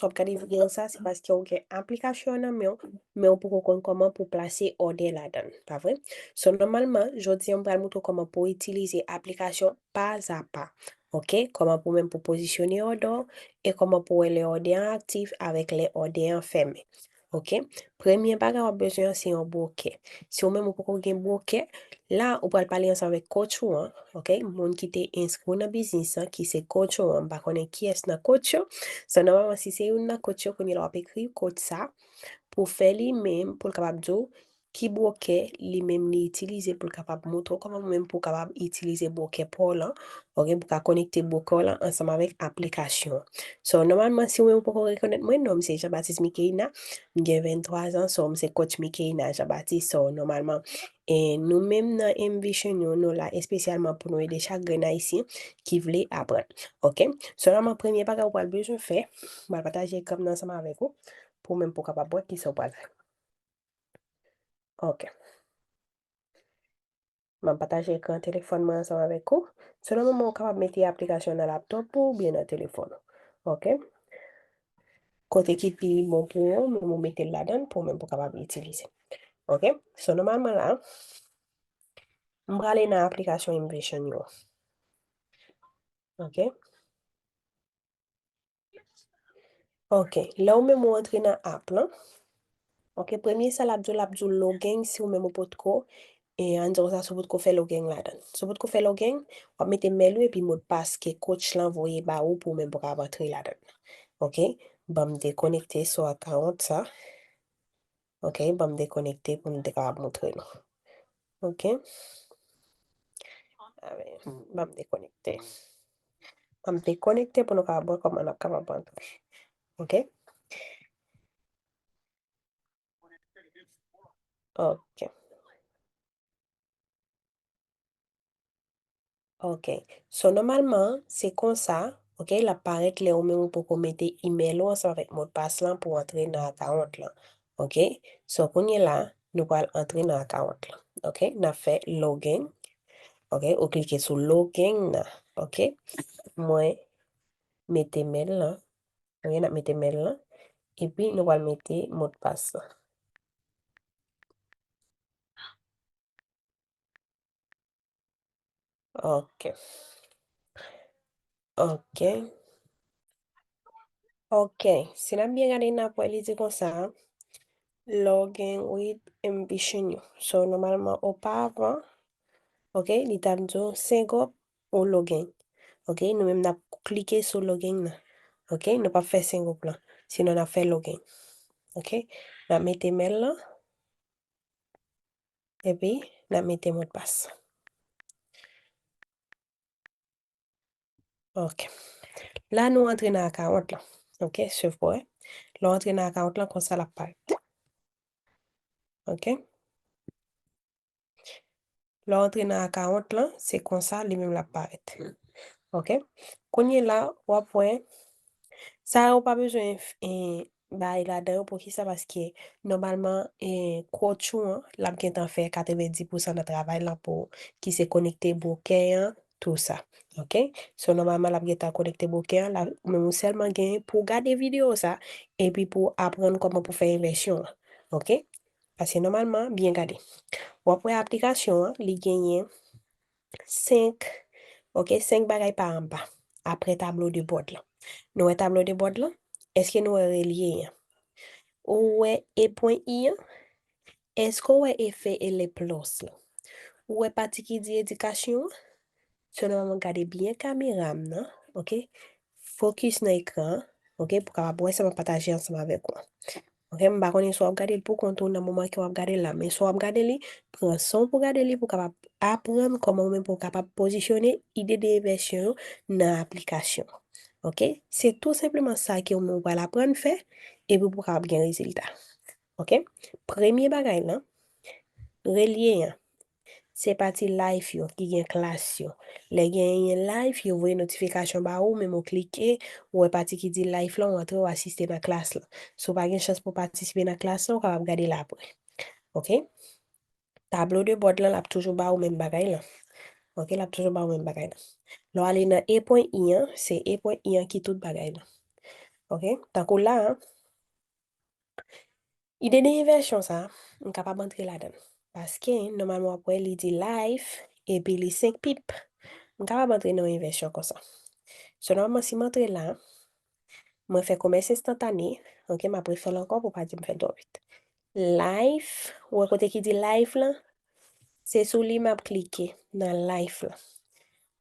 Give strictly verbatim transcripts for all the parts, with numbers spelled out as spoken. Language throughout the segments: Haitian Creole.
w ap gade videyo sa, se paske w gen aplikasyon an nan men w, men w poko konn kòman pou w plase òdè ladan l, pa vre? So, nòmalman, jodi a, m pral montre w kòman pou w itilize aplikasyon pazapa, oke? Kòman pou w menm pou pozisyone òdè w, e kòman pou w wè lè òdè an aktif avèk lè òdè an fèmen, oke? Premye bagay w ap bezwen an, se yon bwokè. Si w menm ou poko gen bwokè, la, ou pral pale ansanm avèk coach ou an, oke? Moun ki te enskri w nan biznis lan, ki se coach ou an, m pa konnen kiyès nan coach yo. So, nòmalman, si se youn nan coach yo, kounye a w ap ekri coach sa pou fè li menm, pou l kapab di w ki bwokè li menm li itilize, pou l kapab montre w kòman ou menm pou w kapab itilize bwokè pa w lan, oke, pou w ka konekte bwokè w lan ansanm avèk aplikasyon an. So, nòmalman, si w menm ou poko rekonèt mwen, non m se Jean Baptiste Micaina, m gen venntwa zan, so m se coach Micaina Jean Baptiste, so nòmalman, e nou menm nan Envision yo, nou la espesyalman pou nou ede chak grenn Ayisyen ki vle aprann. Oke? So, nòmalman, premye bagay ou pral bezwen fè, m pral pataje ekran m nan ansanm avèk ou, pou w menm pou w kapab wè kisa w pral fè. Oke. M ap pataje ekran telefòn mwen ansanm avèk ou. So, nòmalman, ou kapab mete aplikasyon nan laptop ou oubyen nan telefòn ou. Oke? Kote ki pi bon pou ou, menm ou mete l ladan l pou ou menm pou w kapab itilize. Oke? So, nòmalman la, m prale nan aplikasyon Envision yo. Oke? Oke, lè ou menm ou antre nan app lan, oke, premye sa l ap di w, l ap di w login si ou menm ou potko, e, ann di konsa, si ou potko fè login ladan l. Si ou potko fè login, w ap mete mèl ou epi modpas ke coach lan voye ba ou pou ou menm pou w kapab antre ladan l. Oke, ban m dekonekte sou account sa. Oke, ban m dekonekte pou m te kapab montre nou. Oke. Amen. Ban m dekonekte. Ban m dekonekte pou nou kapab wè kòman n ap kapab antre. Oke. Oke. Oke. So, nòmalman, se konsa, oke, l ap parèt lè ou menm ou poko mete imèl ou ansanm avèk modpas lan pou w antre nan akawont lan. Oke. So, kounye la, nou pral antre nan akawont lan. Oke. N ap fè login. Oke. Ou klike sou login nan. Oke. Mwen mete mèl lan. Oke. N ap mete mèl lan. Epi, nou pral mete modpas lan. Oke. Oke. Oke. Si n ap byen gade, n ap wè li di konsa, login with Envision You. So, nòmalman, opavan, oke, li t ap di w sync up ou login. Oke, nou menm n ap klike sou login nan. Oke, nou p ap fè sync up lan. Sinon, n ap fè login. Oke, n ap mete mèl lan. Epi, n ap mete modpas. Ok. La, nou antre nan akawont lan. Ok, swiv pou wè. Lè w antre nan akawont lan, konsa l ap parèt. Ok. Lè w antre nan akawont lan, se konsa li menm l ap parèt. Ok. Kounye la, w ap wè, sa yo pa bezwen, eh, bay ladan yo. Poukisa? Paske nòmalman, eh, coach ou an, l ap gentan fè katrevenndis pousan nan travay lan pou, ki se konekte bwokè an, tou sa. Ok? So, nòmalman, l ap gentan konekte bwokè an, la, ou menm ou sèlman gen pou w gade videyo sa, epi pou w aprann kòman pou fè envèsyon an. Ok? Paske nòmalman, byen gade. W ap wè aplikasyon an, li genyen senk, ok, senk bagay pa anba, apre tablo de bòd lan. Nou wè tablo de bòd lan? Èske nou wè relye an? Ou wè e pwen i an? Èske w wè efe e le plus lan? Ou wè pati ki di edikasyon an? So, nòmalman, gade byen kamera m nan, ok? Fokis nan ekran an, ok? Pou w kapab wè sa m ap pataje ansanm avèk ou an. Ok, m pa konnen si w ap gade l pou kont ou nan moman ke w ap gade l la, men si w ap gade li, pran san w pou w gade li, pou w kapab aprann kòman ou menm pou w kapab pozisyone ide de envèsyon yo nan aplikasyon. Ok? Se tou senpleman sa ke ou menm ou pral aprann fè, epi pou w kapab gen rezilta. Ok? Premye bagay lan, relye an. Se pati live yo ki gen klas yo. Lè genyen live, yo voye notifikasyon ba ou, menm ou klike, ou wè pati ki di live lan, ou antre, ou asiste nan klas lan. Si w pa gen chans pou w patisipe nan klas lan, ou kapab gade l apre. Ok? Tablo de bòd lan, l ap toujou ba ou menm bagay lan. Ok, l ap toujou ba ou menm bagay lan. Lè w ale nan e pwen i an, se e pwen i an ki tout bagay lan. Ok? Tankou la, ide de envèsyon sa, m kapab antre ladan l. Paske, nòmalman, w ap wè li di life, epi li senk pip. M kapab antre nan yon envèsyon konsa. So, nòmalman, si m antre la, mwen fè komès enstantane, ok, m ap refè l ankò pou pa di m fè l twò vit. Life, ou wè kote ki di life lan? Se sou li m ap klike nan life lan.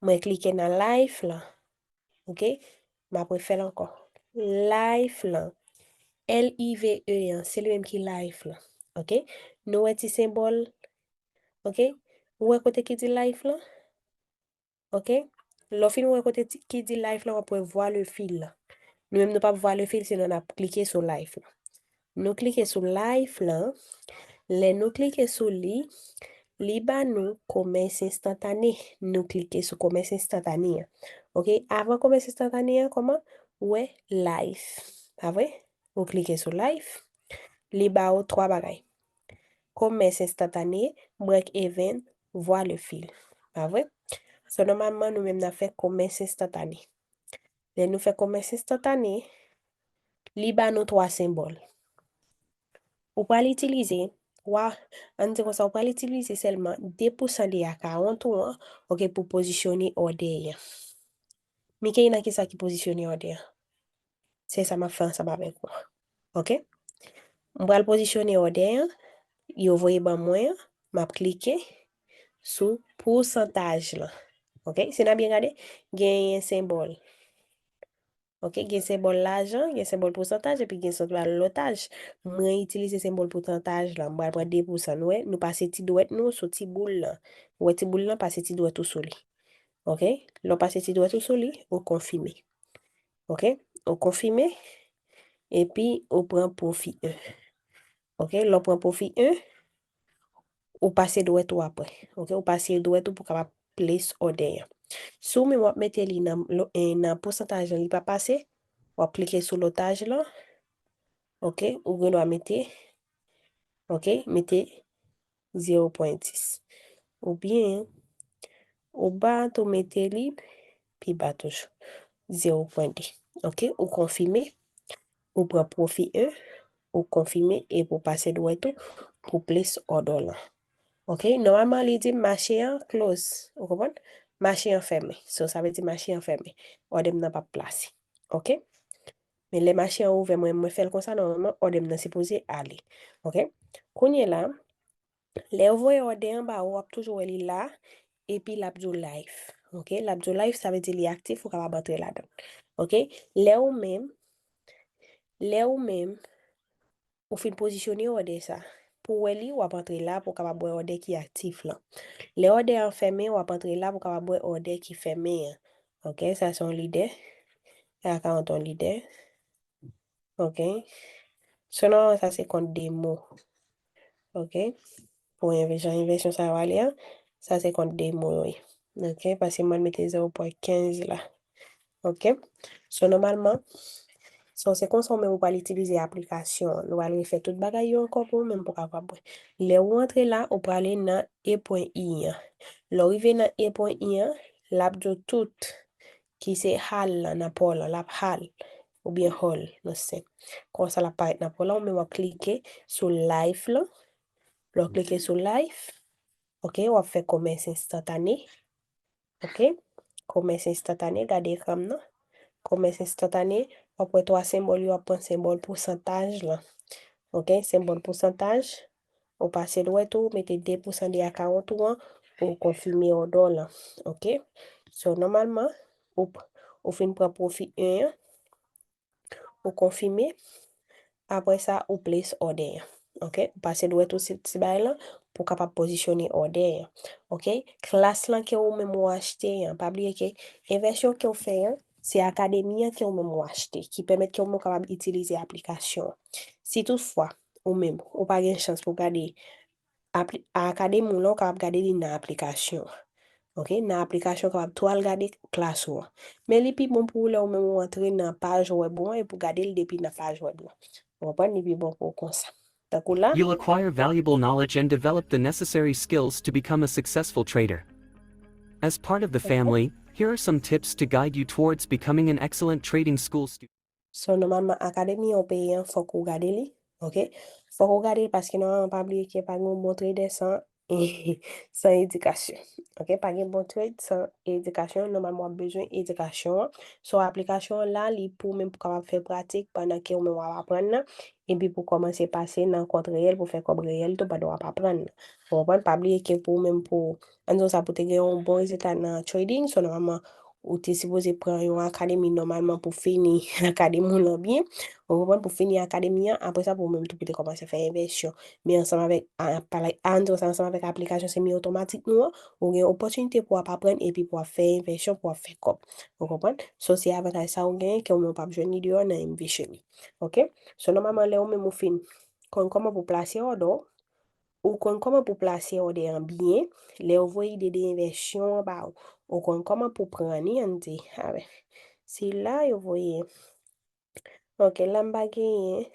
Mwen klike nan life lan, ok? M ap refè l ankò. Life lan. L I V E an, se li menm ki life lan, ok? Nou wè ti senbòl, ok? Ou wè kote ki di life lan? Ok? Lè w fin wè kote ti- ki di life lan, w ap wè voir le fil lan. Nou menm nou p ap voir le fil, sinon n ap klike sou life lan. Nou klike sou life lan. Lè nou klike sou li, li ba nou komès enstantane. Nou klike sou komès enstantane an. Ok? Avan komès enstantane an, kòman? Ou wè life. Pa vre? Ou klike sou life. Li ba ou twa bagay. Komès enstantane, break even, voir le fil. Pa vre? So, nòmalman, nou menm n ap fè komès enstantane. Lè nou fè komès enstantane, li ba nou twa senbòl. Ou pral itilize, wa, ann di konsa, ou pral itilize sèlman de pousan de akawont ou an, ok, pou pozisyone òdè an. Mickey, nan kisa ki pozisyone òdè an? Se sa m ap fè ansanm avèk ou. Ok? M pral pozisyone òdè an, yo voye ban mwen an, m ap klike sou pousantaj lan. Ok? Si n ap byen gade, genyen senbòl. Ok? Gen senbòl lajan, gen senbòl pousantaj, epi gen senbòl lotaj. Mwen itilize senbòl pousantaj lan. M pral pran de pousan. Nou wè, nou pase ti dwèt nou sou ti boul lan. Ou wè ti boul lan, pase ti dwèt ou sou li. Ok? Lè w pase ti dwèt ou sou li, ou konfime. Ok? Ou konfime, epi ou pran pwofi en. Ok? Lè w pran pwofi en, ou pase dwèt ou apre. Ok? Ou pase dwèt ou pou kapab place òdè an. Si w menm w ap mete li nan, lo- eh, nan pousantaj lan, li pa pase, w ap klike sou lotaj lan. Ok? Ou gen dwa mete, ok? Mete zewo pwen dis. Oubyen, ou ba tou mete li pi ba toujou. Zewo pwen de. Ok? Ou konfime, ou pran pwofi en, ou konfime epi ou pase dwèt ou pou place òdè w lan. Ok? Nòmalman, li di mache an close. Ou konprann? Mache an fèmen. So, sa vle di mache an fèmen. Òdè m nan p ap plase. Ok? Men lè mache an ouvè, mwen, mwen fè l konsa, nòmalman, òdè m nan sipoze ale. Ok? Kounye la, lè yo voye òdè an ba ou, w ap toujou wè li la, epi l ap di w life. Ok? L ap di w life, sa vle di li aktif, ou kapab antre ladan l. Ok? Lè ou menm, lè ou menm, ou fin pozisyone òdè sa. Pou w wè li, w ap antre la pou w kapab wè òdè ki aktif lan. Lè òdè an fèmen, w ap antre la pou w kapab wè òdè ki fèmen an. Ok, sa se yon lidè. Sa ka yon ton lidè. Ok. Selon sa se kont demo. Ok. Pou enve- jan envèsyon sa yo ale an, sa se kont demo yo ye. Ok, paske mwen mete zewo pwen kenz la. Ok. So, nòmalman, so, se konsa ou menm ou pral itilize aplikasyon an. Nou pral refè tout bagay yo ankò pou ou menm pou w kapab wè. Lè ou antre la, ou prale nan e pwen i an. Lè w rive nan e pwen i an, l ap di w tout ki se hal lan nan pa w lan, l ap hal oubyen hòl nan sen. Konsa l ap parèt nan pa w lan, ou menm w ap klike sou life lan. Lè w klike sou life, ok, w ap fè komès enstantane. Ok? Komès enstantane, gade ekran m nan. Komès enstantane, w ap wè twa senbòl yo ap pran senbòl pousantaj lan. Ok? Senbòl pousantaj, ou pase dwèt ou, mete de pousan de akawont ou an, ou konfime òdè w lan. Ok? So, nòmalman, ou, ou fin pran pwofi en an, ou konfime, apre sa, ou place òdè an. Ok? Ou pase dwèt ou sou ti bay lan pou w kapab pozisyone òdè an. Ok? Klas lan ke ou menm ou achte an. Pa bliye ke envèsyon ke w fè an, se akademi an ke ou menm ou achte, ki pèmèt ke ou menm ou kapab itilize aplikasyon an. Si toutfwa, ou menm, ou pa gen chans pou w gade apli- akademi w lan, ou kapab gade li nan aplikasyon an. Ok? Nan aplikasyon, ou kapab tou al gade klas ou an. Men li pi bon pou ou lè ou menm ou antre nan paj wèb ou an epi w gade l depi nan paj wèb lan. Ou konprann? Li pi bon pou ou konsa. Tankou la. You'll acquire valuable knowledge and develop the necessary skills to become a successful trader. As part of the family, here are some tips to guide you towards becoming an excellent trading school student. So, nòmalman, akademi an w peye an, fòk ou gade li, ok? Fòk ou gade li paske nòmalman, pa bliye ke pa gen yon bon trader san, san edikasyon, ok? Pa gen bon trade san edikasyon. Nòmalman, w ap bezwen edikasyon an. So, aplikasyon an la, li pou ou menm pou kapab fè pratik pandan ke ou menm w ap aprann nan, epi pou kòmanse pase nan kont reyèl, pou fè kòb reyèl tou pandan w ap aprann nan. Ou konprann? Pa bliye ke pou ou menm pou, ann di w sa, pou te gen yon bon rezilta nan trading, so, nòmalman, ou te sipoze pran yon akademi nòmalman pou fini akademi w lan byen. Ou konprann? Pou fini akademi an, apre sa, pou ou menm tou pou te kòmanse fè envèsyon. Men ansanm avèk, a, pa la, ann di w sa, ansanm avèk aplikasyon semi otomatik nou an, ou gen opòtinite pou w ap aprann epi pou w ap fè envèsyon, pou w ap fè kòb. Ou konprann? So, se avantaj sa ou genyen ke ou menm w p ap jwenn li deyò nan Envision. Ok? So, nòmalman, lè ou menm ou fin konn kòman pou plase òdè w, ou konn kòman pou plase òdè an byen, lè yo voye ide de envèsyon an ba ou, ou konn kòman pou pran li, ann di, a ben, se la yo voye. Ok, la m pa genyen,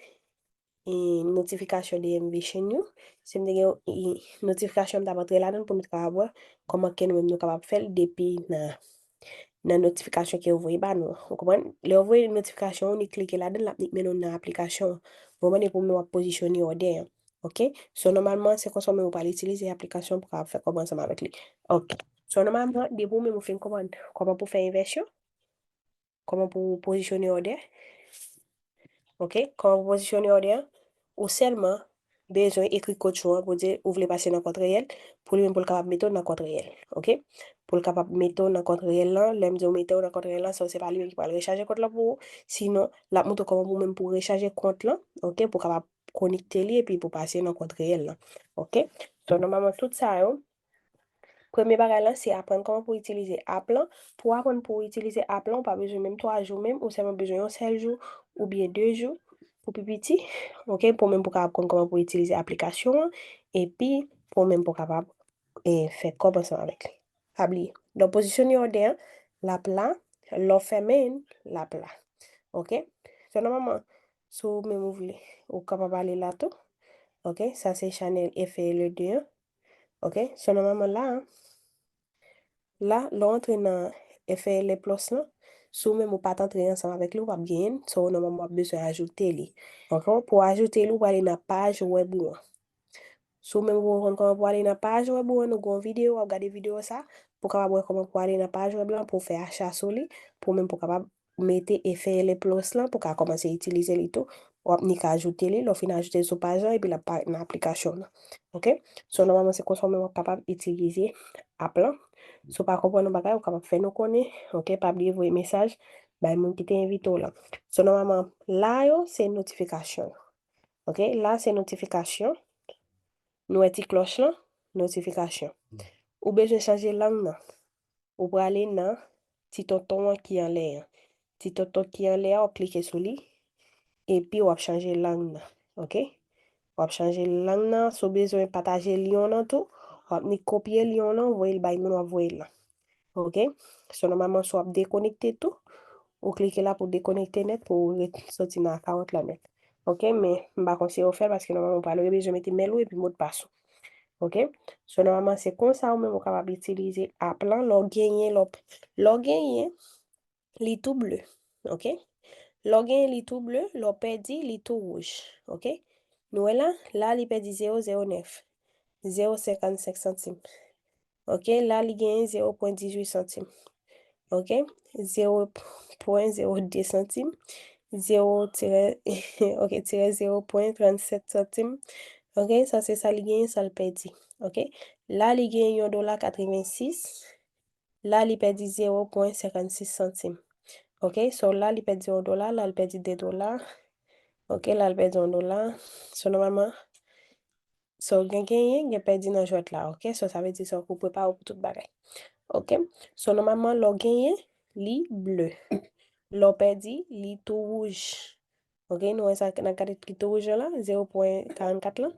e, notifikasyon de Envision yo. Si m te gen, e, notifikasyon, m t ap antre ladan l pou m te kapab wè kòman ke nou menm nou kapab fè l depi nan, nan notifikasyon ke yo voye ba nou an. Ou konprann? Lè yo voye notifikasyon, ou nik klike ladan l, l ap nik mennen w nan aplikasyon an. Ou konprann? Epi ou menm w ap pozisyone òdè an. Ok? So, nòmalman, se konsa ou menm ou pral itilize aplikasyon pou kapab fè kòb ansanm avèk li. Ok. So, nòmalman, depi ou menm ou fin konprann kòman pou fè envèsyon, kòman pou pozisyone òdè, ok, kòman pou pozisyone òdè an, ou sèlman bezwen ekri coach ou an pou di ou vle pase nan kont reyèl, pou li menm pou l kapab mete w nan kont reyèl, ok? Pou l kapab mete w nan kont reyèl lan, lè m di w mete w nan kont reyèl lan, so se pa li menm ki pral rechaje kont lan pou ou, sinon, l ap montre w kòman pou ou menm pou rechaje kont lan, ok, pou w kapab konekte li epi pou pase nan kont reyèl lan, ok? So, nòmalman, tout sa yo, premye bagay lan, se aprann kòman pou itilize app lan. Pou aprann pou itilize app lan, ou pa bezwen menm twa jou menm, ou sèlman bezwen yon sèl jou oubyen de jou pou pi piti, ok, pou menm pou kapab konn kòman pou itilize aplikasyon an, epi pou menm pou kapab, e, fè kòb ansanm avèk li. Pa bliye. Donk, pozisyone òdè an, l ap la, lè w fèmen l, l ap la. Ok? So, nòmalman, si w menm ou vle, ou kapab ale la tou. Ok? Sa se chanèl F L E de an. Ok? So, nòmalman, la, la, lè w antre nan F L E Plus lan, si w menm ou pa t antre ansanm avèk li, ou p ap genyen l. So, nòmalman, w ap bezwen ajoute li. Ok? Pou w ajoute li, ou prale nan paj wèb ou an. Si w menm ou konn kòman pou ale nan paj wèb ou an, nou gen yon videyo, w ap gade videyo sa, pou w kapab wè kòman pou ale nan paj wèb lan, pou w fè acha sou li, pou w menm pou w kapab mete F L E Plus lan, pou w ka kòmanse itilize li tou. W ap nik ajoute li, lè w fin ajoute l sou paj lan, epi l ap parèt nan aplikasyon w lan. Ok? So, nòmalman, se konsa w menm w ap kapab itilize app lan. Si w pa konprann yon bagay, ou kapab fè nou konnen. Ok? Pa bliye voye mesaj bay moun ki te envite w lan. So, nòmalman, la yo, se notifikasyon yo. Ok, la se notifikasyon. Nou wè ti klòch lan, notifikasyon. Ou bezwen chanje lang nan. Ou prale nan ti tonton an ki anlè an. Ti tonton ki anlè a, w ap klike sou li. Epi w ap chanje lang nan. Ok? W ap chanje lang nan. Si w bezwen pataje lyen nan tou, w ap nik kopye lyen nan, voye l bay moun w ap voye l lan. Ok? So, nòmalman, si w ap dekonekte tou, ou klike la pou dekonekte nèt, pou w ret soti nan akawont lan nèt. Ok? Men, m pa konseye w fè l, paske nòmalman, ou pral bezwen mete mèl ou epi modpas ou. Ok? So, nòmalman, se konsa ou menm ou kapab itilize app lan. Lè w genyen, lè w, lè w genyen, li tou ble. Ok? Lè w genyen, li tou ble. Lè w pèdi, li tou wouj. Ok? Nou wè la, la, li pèdi zewo zewo nèf, zewo senkannsenk santim. Ok, la li genyen zewo pwen dizuit santim. Ok, zewo pwen zewo de santim. Zewo tirè, ok, tirè zewo pwen trannsèt santim. Ok, sa se sa li genyen, sa l pèdi. Ok, la li genyen yon dola katrevensis. La li pèdi zewo pwen senkannsis santim. Ok, so la li pèdi yon dola, la l pèdi de dola. Ok, la l pèdi yon dola. So, nòmalman, sa w gen genyen, gen pèdi nan jwèt la, ok? So, sa vle di sa w prepare w pou tout bagay. Ok? So, nòmalman, lè w genyen, li ble. Lè w pèdi, li tou wouj. Ok? Nou wè sa nan kat ki tou wouj lan la, zewo pwen karannkat lan.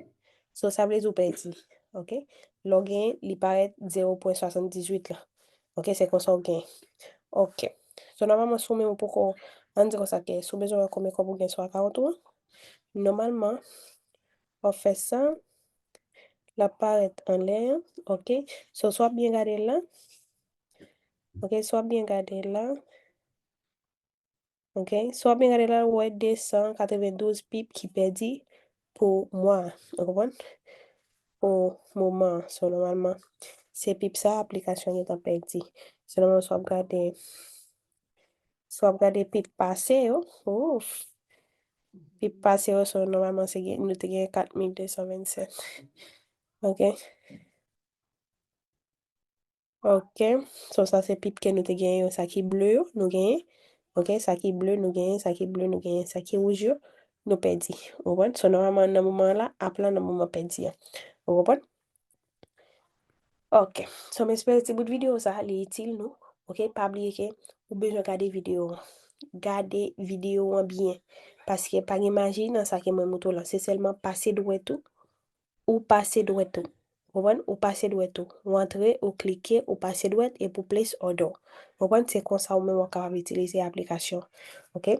So, sa vle di w pèdi. Ok? Lè w genyen, li parèt zewo pwen swasanndizuit lan. Ok? Se konsa w genyen. Ok. So, nòmalman, si w menm ou poko, ann di konsa ke, si w bezwen wè konbyen kòb ou gen sou akawont ou an, nòmalman, w ap fè sa, l ap parèt anlè an, ok? So, si w ap byen gade l la, ok, si w ap byen gade l la, Ok, si w ap byen gade la, ou wè de san katrevendouz pip ki pèdi pou mwa, ou konprann? Pou moman an. So, nòmalman, se pip sa aplikasyon an gentan pèdi. So, nòmalman, si w ap gade, si w ap gade pip pase yo, ouf, pip pase yo, so, nòmalman, se gen, nou te gen kat mil de san vennsenk. Ok. Ok, so sa se pip ke nou te genyen yo, sa ki ble yo, nou genyen. Ok, sa ki ble, nou genyen, sa ki ble, nou genyen, sa ki wouj yo, nou pèdi. Ou konprann? So, nòmalman, nan moman an la, app la nan moman pèdi an. Ou konprann? Ok, so m espere ti bout videyo sa a, li itil nou. Ok, pa bliye ke ou bezwen gade videyo an. Gade videyo an byen. Paske pa gen maji nan sa ke mwen montre w lan. Se sèlman pase dwèt ou, ou pase dwèt ou. Konprann? Ou pase dwèt ou. Ou antre, ou klike, ou pase dwèt, epi ou place order. Konprann? Se konsa ou menm w ap kapab itilize aplikasyon. Ok?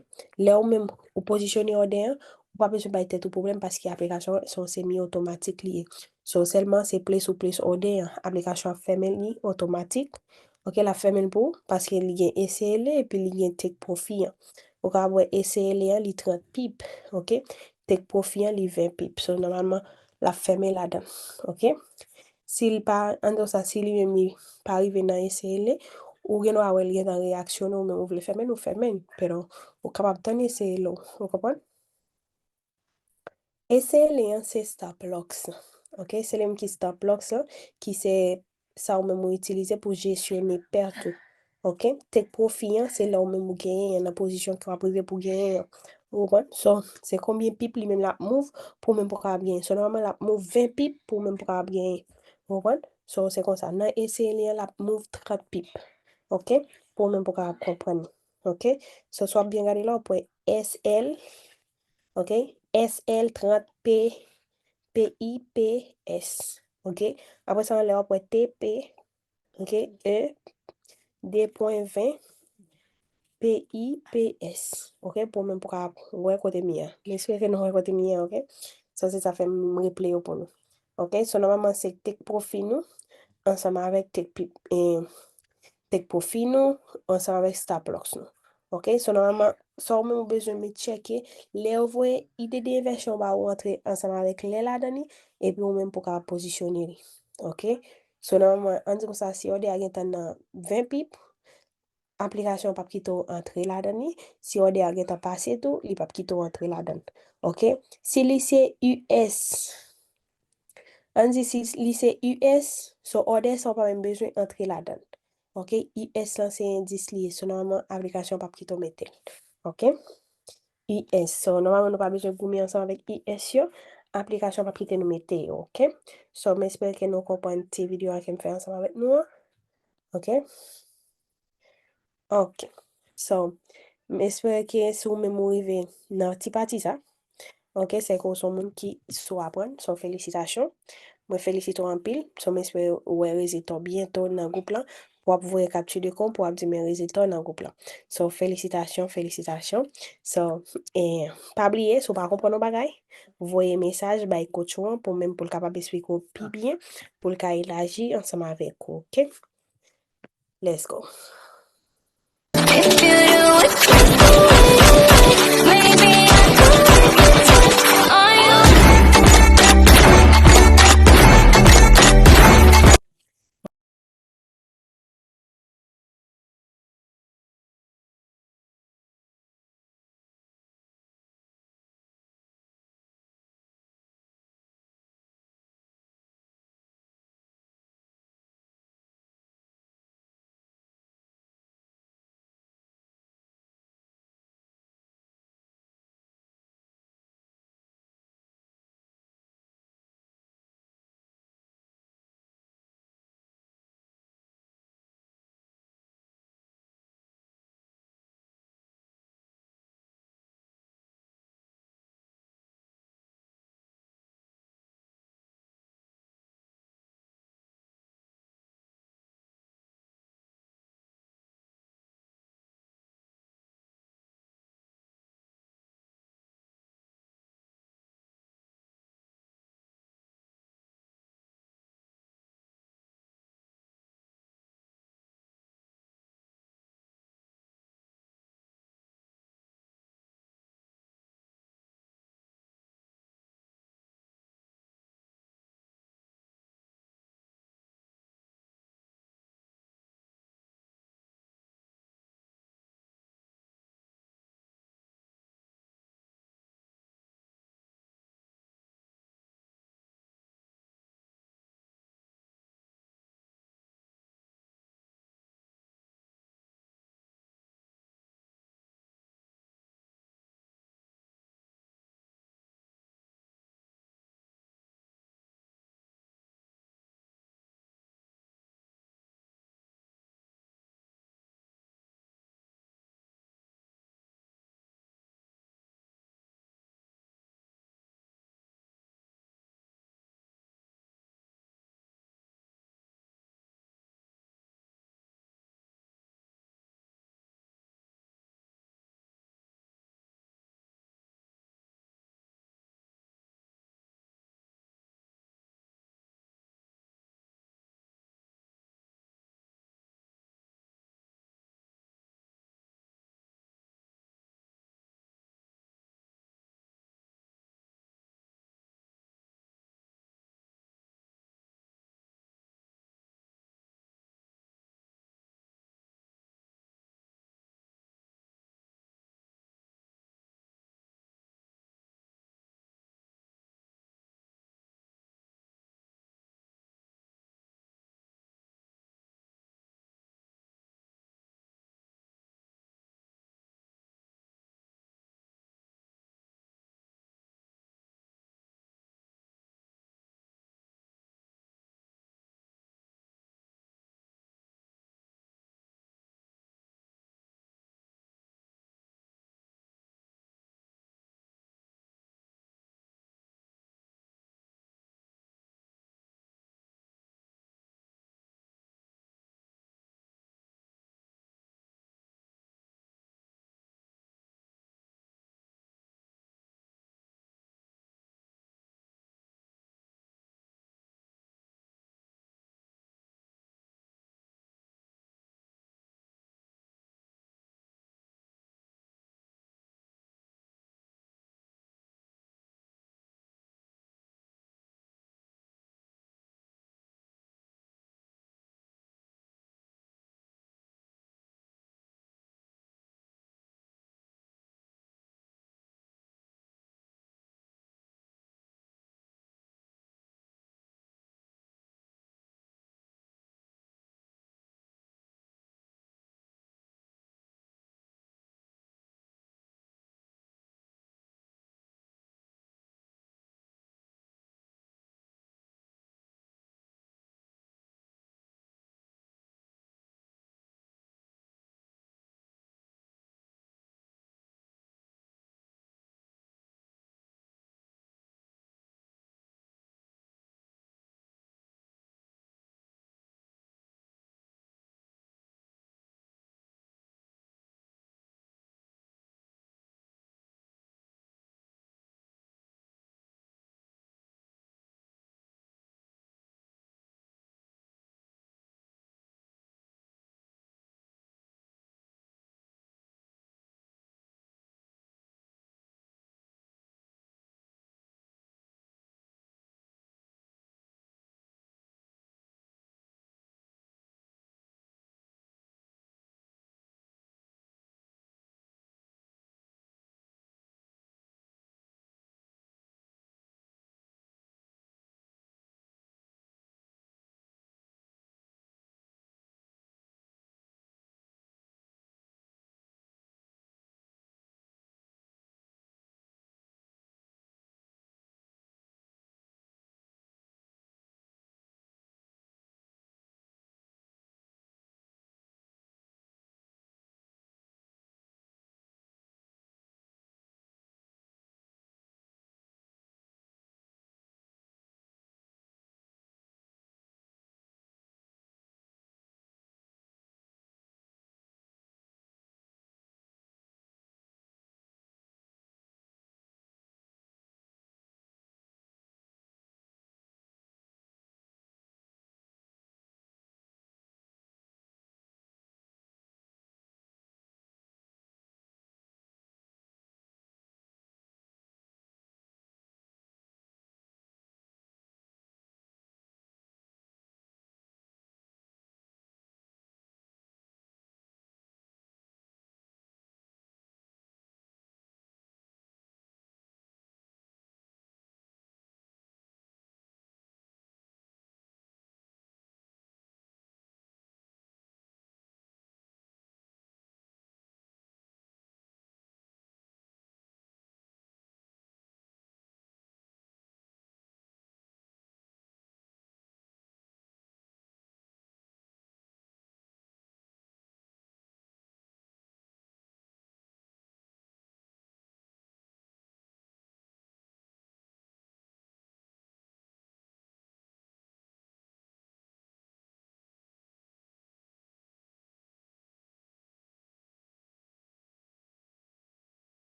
Lè ou menm, ou pozisyone òdè an, ou pa bezwen bay tèt ou pwoblèm paske aplikasyon an se yon semi otomatik li ye. So, sèlman se place ou place òdè an, aplikasyon ap fèmen li otomatik. Ok, l ap fèmen l pou ou, paske li gen E C L E epi li gen take profit an. Ou kapab wè E C L E an, li trant pip. Ok? Take profit an, li ven pip. So, nòmalman, l ap fèmen ladan. Ok? Si l pa, an di w sa, si li menm li pa rive nan E C L E, ou gen dwa wè l gentan reyaksyone, ou menm ou vle fèmen l, ou fèmen l. Pero, ou kapab tann E C L E w. Ou konprann? E C L E an, se stop loss lan. Ok? Se li menm ki stop loss lan, ki se sa ou menm ou itilize pou jesyone pèt ou. Ok? Take profit an, se lè ou menm ou genyen an nan pozisyon ke w ap rive pou genyen an. Ou konprann? So, se konbyen pip li menm l ap move pou ou menm pou kapab genyen. So, nòmalman, l ap move ven pip pou ou menm pou kapab genyen. Ou konprann? So, se konsa. Nan E C L E an, l ap move trant pip. Ok? Pou ou menm pou kapab konprann. Ok? So, si w ap byen gade la, w ap wè S L, ok? S L trant P, P I P S. Ok? Apre sa, anlè, w ap wè T P, ok? E de pwen ven P I P S. Ok? Pou ou menm pou ka wè kote m ye a. M espere ke nou wè kote m ye a, ok? So, se sa fè m replay yo pou nou. Ok? So, nòmalman, se take profit nou ansanm avèk take pi-, e, take profit nou ansanm avèk stop loss nou. Ok? So, nòmalman, sa ou menm ou bezwen met tcheke, lè yo voye I D D invèsyon ba ou antre ansanm avèk lè ladan li, epi ou menm pou ka pozisyone li. Ok? So, nòmalman, ann di konsa, si òdè a gentan nan ven pip, aplikasyon p ap kite w antre ladan li. Si òdè a gentan pase tou, li p ap kite w antre ladan l. Ok? Si li se U S, ann di si li se U S, so òdè sa w pa menm bezwen antre ladan l. Ok? U S lan se endis li ye. So, nòmalman, aplikasyon p ap kite w mete l. Ok? U S. So, nòmalman, nou pa bezwen goumen ansanm avèk U S yo. Aplikasyon p ap kite nou mete yo, ok? So, m espere ke nou konprann ti videyo a ke m fè ansanm avèk nou an. Ok? Ok. So, m espere ke si ou menm ou rive nan ti pati sa, ok, se ke ou se yon moun ki sou aprann, so felisitasyon. Mwen felisite w anpil. So, m espere ou wè rezilta w byento nan gwoup lan. W ap voye capture d'écran pou w ap di men rezilta w nan gwoup lan. So, felisitasyon, felisitasyon. So, e, pa bliye, si w pa konprann yon bagay, voye mesaj bay coach ou an pou menm pou l kapab esplike w pi byen, pou l ka elaji ansanm avèk ou, ok? Let's go.